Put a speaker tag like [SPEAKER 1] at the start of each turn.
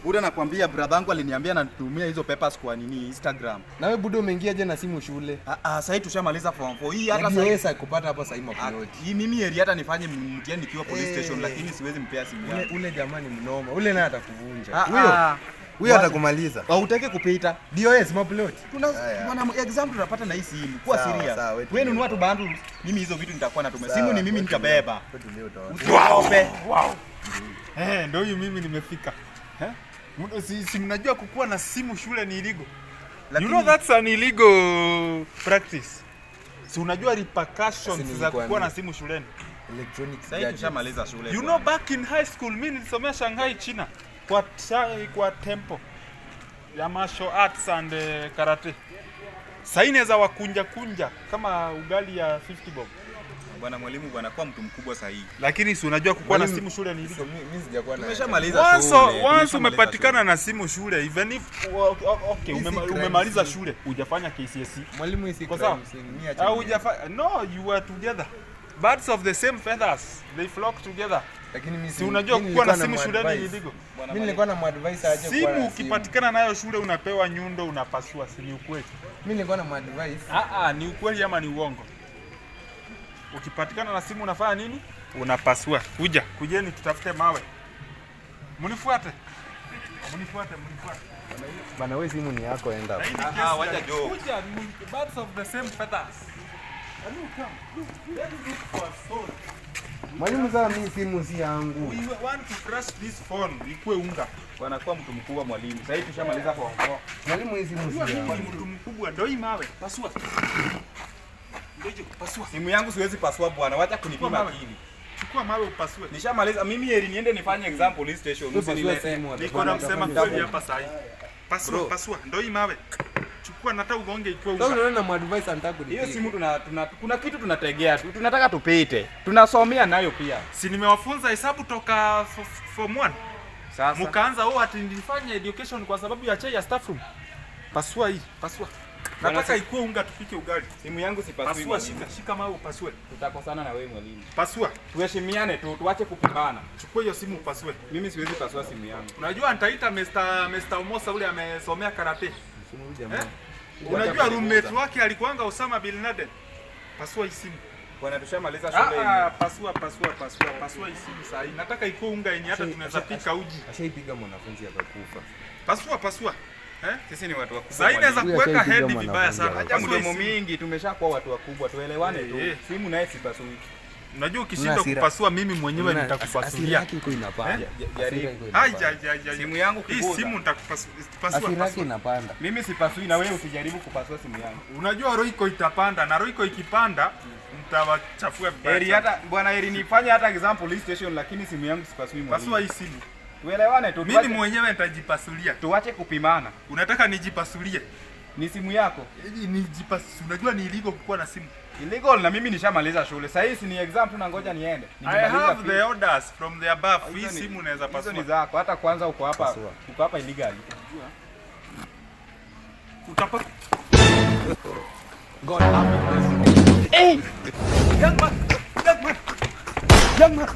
[SPEAKER 1] Buda, nakwambia brother yangu aliniambia ananitumia hizo papers kwa nini, Instagram.
[SPEAKER 2] Na wewe buda, umeingia je na simu shule?
[SPEAKER 1] Ah ah, sasa tushamaliza form 4. Hii hata
[SPEAKER 2] Hata
[SPEAKER 1] sasa
[SPEAKER 2] sasa kupata hapa sasa maploti.
[SPEAKER 1] Hii mimi heri hata nifanye mtihani nikiwa police station, lakini siwezi mpea simu
[SPEAKER 2] Ule
[SPEAKER 1] yangu.
[SPEAKER 2] Ule jamani mnoma. Ule naye atakuvunja.
[SPEAKER 1] Ah,
[SPEAKER 2] Huyo
[SPEAKER 1] ah.
[SPEAKER 2] huyo atakumaliza.
[SPEAKER 1] Hautaki kupita.
[SPEAKER 2] DOS maploti.
[SPEAKER 1] Tuna
[SPEAKER 2] Haya.
[SPEAKER 1] bwana, exam tunapata na hii simu. Kuwa
[SPEAKER 2] Sawa,
[SPEAKER 1] serious.
[SPEAKER 2] sawa, wewe
[SPEAKER 1] Wewe
[SPEAKER 2] tulia.
[SPEAKER 1] Nunua tu bundles, mimi hizo vitu nitakuwa natumia.
[SPEAKER 2] Sawa,
[SPEAKER 1] Simu ni mimi
[SPEAKER 2] wewe tulia.
[SPEAKER 1] nitabeba.
[SPEAKER 2] Wewe tulia, utaona.
[SPEAKER 1] Usiogope.
[SPEAKER 3] Wow. Eh, ndio huyu mimi nimefika. Eh? Si mnajua kukuwa na simu shule ni illegal? You know that's an illegal practice. Si unajua repercussions
[SPEAKER 2] Sasa
[SPEAKER 3] za
[SPEAKER 2] nilikuambia.
[SPEAKER 3] kukuwa na simu shuleni?
[SPEAKER 2] Electronics
[SPEAKER 1] Sasa
[SPEAKER 2] gadgets.
[SPEAKER 1] tushamaliza shule.
[SPEAKER 3] You
[SPEAKER 1] Bwana.
[SPEAKER 3] know, back in high school mimi nilisomea Shanghai, China, kwa temple ya martial arts and karate. Sasa inaweza wakunja kunja kama ugali ya 50 bob.
[SPEAKER 1] Bwana mwalimu, bwana, kuwa mtu mkubwa sahihi.
[SPEAKER 3] Lakini si unajua kukuwa na
[SPEAKER 2] Mwalimu,
[SPEAKER 3] simu shule ni illegal?
[SPEAKER 2] So, mi sijakuwa na
[SPEAKER 1] Tumeshamaliza
[SPEAKER 3] Once,
[SPEAKER 1] shule.
[SPEAKER 3] once
[SPEAKER 1] Tumeshamaliza
[SPEAKER 3] umepatikana na simu shule, even if okay,
[SPEAKER 2] Hii si crime
[SPEAKER 3] umemaliza
[SPEAKER 2] scene.
[SPEAKER 3] shule, hujafanya KCSE.
[SPEAKER 2] Mwalimu, hii si
[SPEAKER 3] Kwa
[SPEAKER 2] crime
[SPEAKER 3] sawa?
[SPEAKER 2] scene. Mi acha
[SPEAKER 3] Au
[SPEAKER 2] niende.
[SPEAKER 3] hujafanya, no, you are together. Birds of the same feathers, they flock together.
[SPEAKER 2] Lakini mimi
[SPEAKER 3] Si unajua
[SPEAKER 2] mi
[SPEAKER 3] kukuwa na
[SPEAKER 2] nilikuwa
[SPEAKER 3] simu shuleni ni
[SPEAKER 2] muadvise.
[SPEAKER 3] illegal?
[SPEAKER 2] Mimi nilikuwa na muadvise aache kuwa na
[SPEAKER 3] Simu ukipatikana nayo shule unapewa nyundo, unapasua, si ni ukweli?
[SPEAKER 2] Mimi nilikuwa na muadvise.
[SPEAKER 3] Ah ah, ni ukweli ama ni uongo? Ukipatikana na simu unafanya nini? Unapasua. Kuja, kujeni tutafute mawe. Mnifuate. Mnifuate, mnifuate.
[SPEAKER 2] Bana, wewe simu ni yako, enda.
[SPEAKER 3] Na hii ni
[SPEAKER 1] Ah,
[SPEAKER 3] kesi
[SPEAKER 1] ah, wacha joke.
[SPEAKER 3] Kuja, birds of the same feathers. Can you come? Look, let's look for a stone.
[SPEAKER 2] Mwalimu, sasa mimi simu si yangu.
[SPEAKER 3] We want to crush this phone ikuwe unga.
[SPEAKER 1] Bwana, kuwa mtu mkubwa, mwalimu. Sasa hivi tushamaliza form 4.
[SPEAKER 2] Mwalimu, hii simu si
[SPEAKER 3] Mimi
[SPEAKER 2] yangu.
[SPEAKER 3] ni mtu mkubwa, ndio hii mawe. Pasua. Ndio hiyo, pasua.
[SPEAKER 1] Simu yangu siwezi pasua, bwana, wacha kunipima
[SPEAKER 3] Chukua mawe.
[SPEAKER 1] akili.
[SPEAKER 3] Chukua mawe upasue.
[SPEAKER 1] Nishamaliza mimi, heri niende nifanye exam police station.
[SPEAKER 2] Wewe pasua
[SPEAKER 1] Usinilete.
[SPEAKER 2] simu.
[SPEAKER 3] Niko na msema kweli hapa sasa hivi. Pasua,
[SPEAKER 1] Bro.
[SPEAKER 3] pasua. Ndio hii mawe. Chukua na hata ugonge ikuwe
[SPEAKER 2] Sasa
[SPEAKER 3] unga.
[SPEAKER 2] unaona na muadvise anataka
[SPEAKER 1] Hiyo
[SPEAKER 2] kunipiga.
[SPEAKER 1] simu tuna kuna kitu tunategea tu. Tunataka tupite. Tunasomea nayo pia.
[SPEAKER 3] Si nimewafunza hesabu toka form 1.
[SPEAKER 1] Sasa
[SPEAKER 3] Mkaanza, oh, ati nilifanya education kwa sababu ya chai ya staff room. Pasua hii, pasua. Nataka ikuwe unga tupike ugali.
[SPEAKER 1] Simu yangu sipasui.
[SPEAKER 3] Pasua,
[SPEAKER 1] Mwalimu.
[SPEAKER 3] shika, shika mawe upasue.
[SPEAKER 1] Tutakosana na wewe, mwalimu.
[SPEAKER 3] Pasua.
[SPEAKER 1] Tuheshimiane tu, tuache kupimana.
[SPEAKER 3] Chukua hiyo simu upasue.
[SPEAKER 1] Mimi siwezi pasua simu yangu.
[SPEAKER 3] Unajua nitaita Mr. Omosa ule amesomea karate.
[SPEAKER 2] Simu huyu jamaa.
[SPEAKER 3] Eh? Unajua roommate wake alikuanga Osama bin Laden. Pasua hii simu.
[SPEAKER 1] Bwana, tushamaliza shule.
[SPEAKER 3] Ah, ah, pasua, pasua, pasua, pasua hii simu saa hii. Nataka ikuwe unga yenye hata tunaweza pika uji.
[SPEAKER 2] Ashaipiga mwanafunzi akakufa.
[SPEAKER 3] Pasua, pasua. Eh?
[SPEAKER 1] Sisi ni watu wakubwa.
[SPEAKER 3] Saa hii naweza
[SPEAKER 2] Huyu
[SPEAKER 3] kuweka
[SPEAKER 2] ashaipiga
[SPEAKER 3] head vibaya
[SPEAKER 2] mwanafunzi
[SPEAKER 3] sana.
[SPEAKER 1] Acha
[SPEAKER 3] Pasua hii
[SPEAKER 1] mdomo
[SPEAKER 3] simu.
[SPEAKER 1] mingi, tumeshakuwa watu wakubwa, tuelewane tu.
[SPEAKER 3] Eh, eh.
[SPEAKER 1] Simu naye sipasui.
[SPEAKER 3] Unajua ukishindwa
[SPEAKER 2] Una hasira.
[SPEAKER 3] kupasua, mimi mwenyewe
[SPEAKER 2] Unaona, hasira
[SPEAKER 3] nitakupasulia.
[SPEAKER 2] yake iko inapanda.
[SPEAKER 1] Jaribu.
[SPEAKER 2] Hasira iko
[SPEAKER 3] Ai,
[SPEAKER 2] inapanda.
[SPEAKER 3] ai, ai, ai.
[SPEAKER 1] Simu yangu
[SPEAKER 3] Hii
[SPEAKER 1] kibuza.
[SPEAKER 3] simu nitakupasua. Pasua,
[SPEAKER 2] Hasira yake
[SPEAKER 3] pasua.
[SPEAKER 2] inapanda.
[SPEAKER 1] Mimi sipasui na wewe usijaribu kupasua simu yangu.
[SPEAKER 3] Unajua Royco itapanda na Royco ikipanda mtawachafua vibaya
[SPEAKER 1] Heri
[SPEAKER 3] sana.
[SPEAKER 1] hata bwana, heri nifanye hata exam police station, lakini simu yangu sipasui, mwalimu.
[SPEAKER 3] Pasua hii simu.
[SPEAKER 1] Tuelewane tu.
[SPEAKER 3] Mimi mwenyewe nitajipasulia.
[SPEAKER 1] Tuache kupimana.
[SPEAKER 3] Unataka nijipasulie?
[SPEAKER 1] Ni simu yako.
[SPEAKER 3] Nijipasu. Unajua ni illegal kukuwa na simu.
[SPEAKER 1] Illegal na mimi nishamaliza shule. Sasa hii si ni exam tu na ngoja niende.
[SPEAKER 3] I
[SPEAKER 1] Nikimaliza
[SPEAKER 3] have
[SPEAKER 1] fee-
[SPEAKER 3] the orders from the above. Hii
[SPEAKER 1] Hizo ni-
[SPEAKER 3] simu unaweza
[SPEAKER 1] Hizo ni
[SPEAKER 3] pasua.
[SPEAKER 1] zako. Hata kwanza uko hapa,
[SPEAKER 2] Pasua.
[SPEAKER 1] uko hapa illegally.
[SPEAKER 3] Utapa
[SPEAKER 2] God have mercy.
[SPEAKER 3] Young man! Young man! Young man!